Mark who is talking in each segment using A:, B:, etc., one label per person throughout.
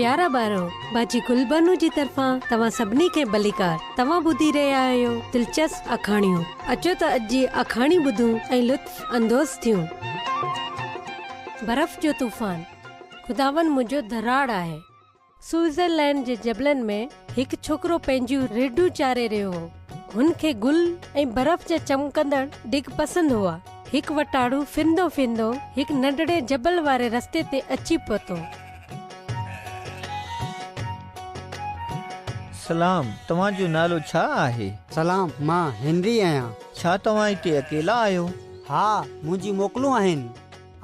A: پيارا ٻارو، باجي گلبانو جي طرفان توهان سڀني کي ڀليڪار. توهان ٻڌي رهيا آهيو دلچسپ آکاڻيون. اچو ته اڄ جي آکاڻي ٻڌون ۽ لطف اندوز ٿيون. برف جو طوفان، خداوند منهنجو ڌراڙ آهي. سوئٽزرلينڊ جي جبلن ۾ هڪ ڇوڪرو پنهنجيون رڍون چاري رهيو هو. هن کي گل ۽ برف جا چمڪندڙ ڍڳ پسند هئا. هڪ وٽاڙو ڦرندو ڦرندو هڪ ننڍڙي جبل واري رستي تي اچي پهتو.
B: سلام، توهان جو نالو ڇا آهي؟
C: سلام، مان هينري آهيان.
B: ڇا توهان هتي اڪيلا آهيو؟
C: ها، منهنجون موڪلون آهن.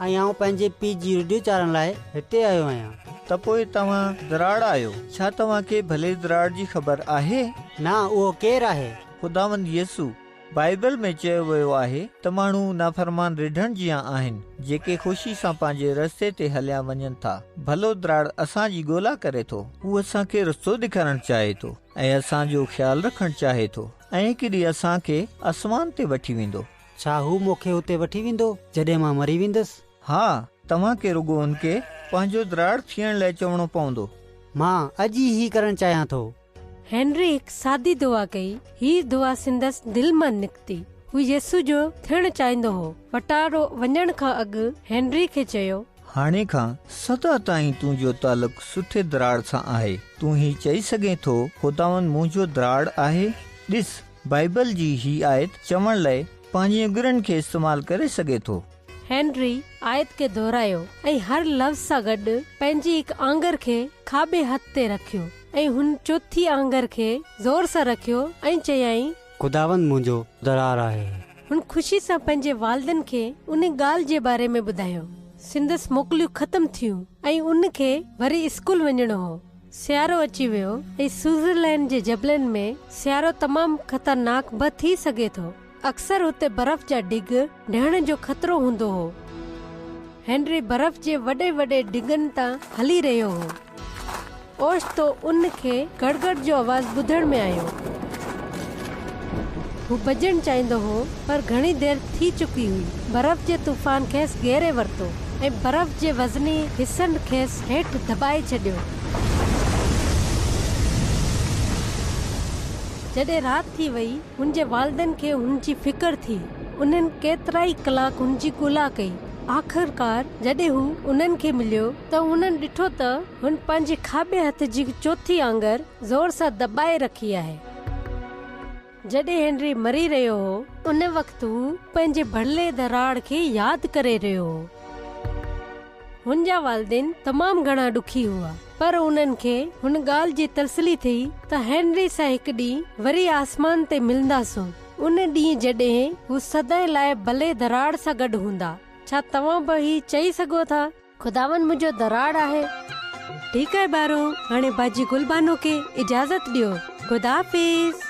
C: ۽ آئون پنهنجي پيء جي رڍون چارڻ لاء هتي آيو آهيان.
B: ته پوء توهان دراڙ آهيو. ڇا توهان کي ڀلي دراڙ جي خبر آهي؟
C: نه، اهو ڪير آهي؟
B: خداوند يسوع. بائيبل ۾ چيو ويو آهي ته ماڻهو نافرمان رڍن جيان آهن، جيڪي خوشي سان پنهنجي رستي تي هليا وڃن ٿا. ڀلو دراڙ اسان جي ڳولا ڪري ٿو. هو اسان کي رستو ڏيکارڻ چاهي ٿو ۽ اسان جو خيال رکڻ چاهي ٿو ۽ هڪ ڏينهن اسان کي آسمان تي وٺي ويندو.
C: ڇا هو مون کي اتي وٺي ويندو جڏهن مان مري ويندس؟
B: ها، توهان کي رڳو ان کي پنهنجو دراڙ ٿيڻ لاء چوڻو پوندو.
C: مان اڄ ئي هي ڪرڻ چاهيان ٿو.
A: هينري هڪ سادي دعا ڪئي. هيء دعا سندس دل مان نڪتي. هو يسوع جو ٿيڻ چاهيندو هو. وٽاڙو وڃڻ کان اڳ هينري کي چيو.
B: هاڻي کان سدا تائين تنهنجو تعلق سٺي دراڙ سان آهي. تون هي چئي سگهين ٿو، خداوند منهنجو دراڙ آهي. ڏس! بائيبل جي هي آيت چوڻ لاء پنهنجي اڱرين کي استعمال ڪري سگهي ٿو.
A: هينري آيت کي دهرايو ۽ هر لفظ سان گڏ پنهنجي هڪ آڱر کي کاٻي هٿ تي رکيو ۽ هن چوٿين آڱر کي زور سان رکيو ۽ چيائين.
C: خداوند منهنجو دراڙ آهي.
A: هن خوشي سان پنهنجي والدين کي ان ڳالهه جي باري ۾ ٻڌايو. سندس موڪليون ختم ٿيون ۽ ان کي وري اسڪول وڃڻو هو. سيارو اچي ويو ۽ سوئٽزرلينڊ جي جبلن ۾ سيارو تمام خطرناڪ به ٿي سگهي ٿو. اڪثر هتي برف جا ڍڳ ڊهڻ جو خطرو هوندو هو. هينري برف جي وڏي وڏي ڍڳن تان هلي رهيو هو. اوچتو ان کي گڙگڙ جو آواز ٻڌڻ ۾ آيو. هو ڀڄڻ چاهيندو هو پر گهڻي دير ٿي چڪي هئي. برف جي طوفان کيس گهيري ورتو ۽ برف جي وزني حصن کيس هيٺ دٻائي ڇڏيو. جڏهن رات ٿي وئي، هن جي والدين کي هن جي فڪر ٿي. انهن ڪيترائي ڪلاڪ هن جي ڳولا ڪئي. آخرڪار جڏهن هو انهن کي مليو ته انهن ڏٺو ته هن پنهنجي کاٻي هٿ جي چوٿين آڱر زور سان دٻائي رکي آهي. جڏهن هينري مري رهيو هو، ان وقت هو پنهنجي ڀلي ڌراڙ کي ياد ڪري رهيو هو. هن جا والدين تمام گهڻا ڏکي هئا، پر انهن کي هن ڳالهه جي تسلي ٿي ته هينري سان هڪ ڏينهن وري آسمان تي ملنداسون، ان ڏينهن جڏهن هو سدائين لاء ڀلي ڌراڙ سان گڏ هوندا. ڇا توهان به هي چئي سگهو ٿا؟ خداوند منهنجو دراڙ آهي. ٺيڪ آهي ٻارو، هاڻي باجي گل بانو کي اجازت ڏيو. خدا حافظ.